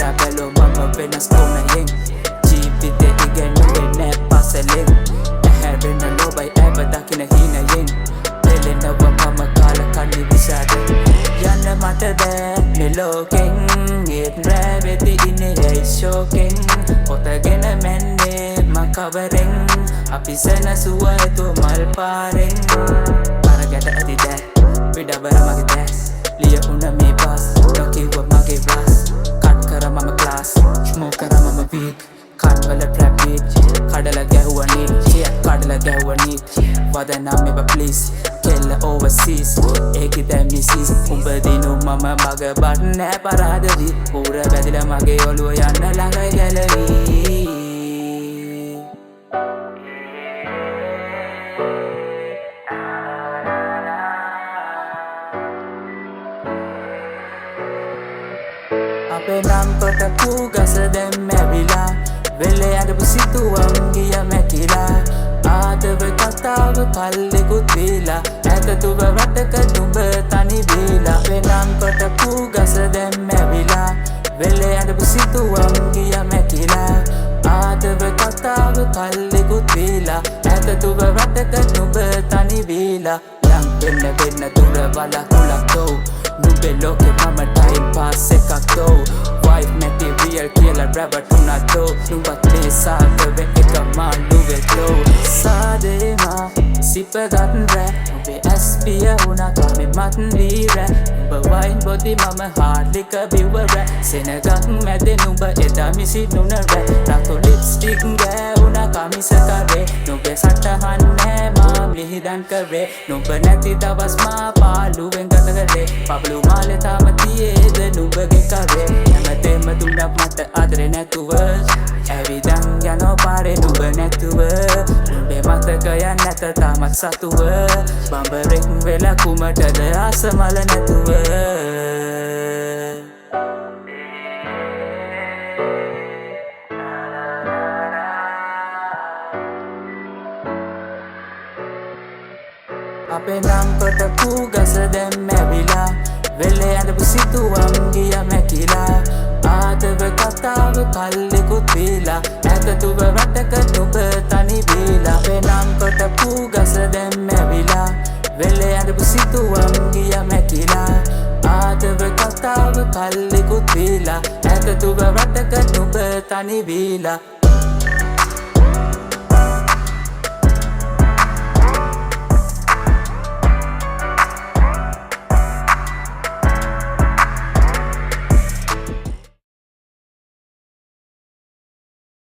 දිහා බැලුව මම වෙනස් කොනයෙන්. ජීවිතේ ඉගෙනුවේ නෑ පසලෙන්. ඇහැරෙන ලෝබයි ඇව දකින හීනයෙන්. පෙළෙනවා මම කාලකන්නි විෂාදෙන්. යන්න මට බෑ මේ ලෝකෙන්. ඒත් රෑ වෙද්දි ඉන්නේ ඇයි ෂෝකෙන්? පොතගෙන මැන්නේ මං කවරෙන්? අපි සැනසුව ඇතුව මල් පාරෙන්. අරගැට ඇති දෑ පිඩබර මගේ දැස්. ලිය උන මේ බස් නොකිව්ව මගේ රස්. කට් කර මම ක්ලාස්, ස්මෝක් කර මම වීඩ්. කන්වල ට්‍රැප් බීට් කඩලා ගැහුවා නීට්. කඩලා ගැහුවා නීට්. වදනම් මේවා ප්ලීස්. කෙල්ල ඕවර්සීස්, ඒකි දැන් මිසිස්. උඹ දිනු මම මග බත් නෑ පරාද වී. ඌර වැදිලා මගේ ඔළුව යන්න ළඟයි ගැලවී. අපේ නම් කොටපු ගස දැන් මැවිලා. වෙලේ අඬපු සිතුවම් ගිය මැකිලා. ආදව කතාව කල්ලෙකුත් වීලා. ඈත තුව රටක නුඹ තනි වීලා. අපේ නම් කොටපු ගස දැන් මැවිලා. වෙලේ අඬපු සිතුවම් ගිය මැකිලා. ආදව කතාව කල්ලෙකුත් වීලා. ඈත තුව රටක නුඹ තනි වීලා. ලං වෙන්න වෙන්න දුර වලකුලක් දෝ. නුඹේ ලෝකෙ මම ටයිම් පාස් එකක් දෝ. වයිෆ් මැටීරියල් කියලා රැවටුණා දෝ. නුඹත් මේ සාගරේ එක මාළුවෙක් දෝ. සාදේ මා සිපගත් රෑ. නුඹේ ඇස් පිය වුණා කාමෙ මත් වී රෑ. නුඹ වයින් බොද්දි මම හાર્ඩ් ලිකර් බිව්ව රෑ. සෙනගක් මැදේ නුඹ එදා මිසිනුන රෑ. රතු ලිප්ස්ටික් ගෑවුණා කමිස කරේ. නුඹේ සටහන් නෑ මා මිහිදන් කරේ. නුඹ නැති දවස් මා පාළුවෙන් ගත කරේ. පබලු මාලේ තාම තියේද නුඹගේ කරේ? හැමතෙම දුන්නක් මට ආදරේ නැතුව. ඇවිදන් යනෝ පාරේ නුඹ නැතුව. නුඹේ මතකයක් නැත තාමත් සතුව. බඹරෙක් වෙලා කුමටද ආස මල නැතුව? අපේ නම් කොටපු ගස දැන් මැවිලා. වෙලේ අඬපු සිතුවම් ගිය මැකිලා. ආදව කතාව කල්ලෙකුත් වීලා. ඈත තුව රටක නුඹ තනි වීලා. අපේ නම් කොටපු ගස දැන් මැවිලා. වෙලේ අඬපු සිතුවම් ගිය මැකිලා. ආදව කතාව කල්ලෙකුත් වීලා. ඈත තුව රටක නුඹ තනි වීලා.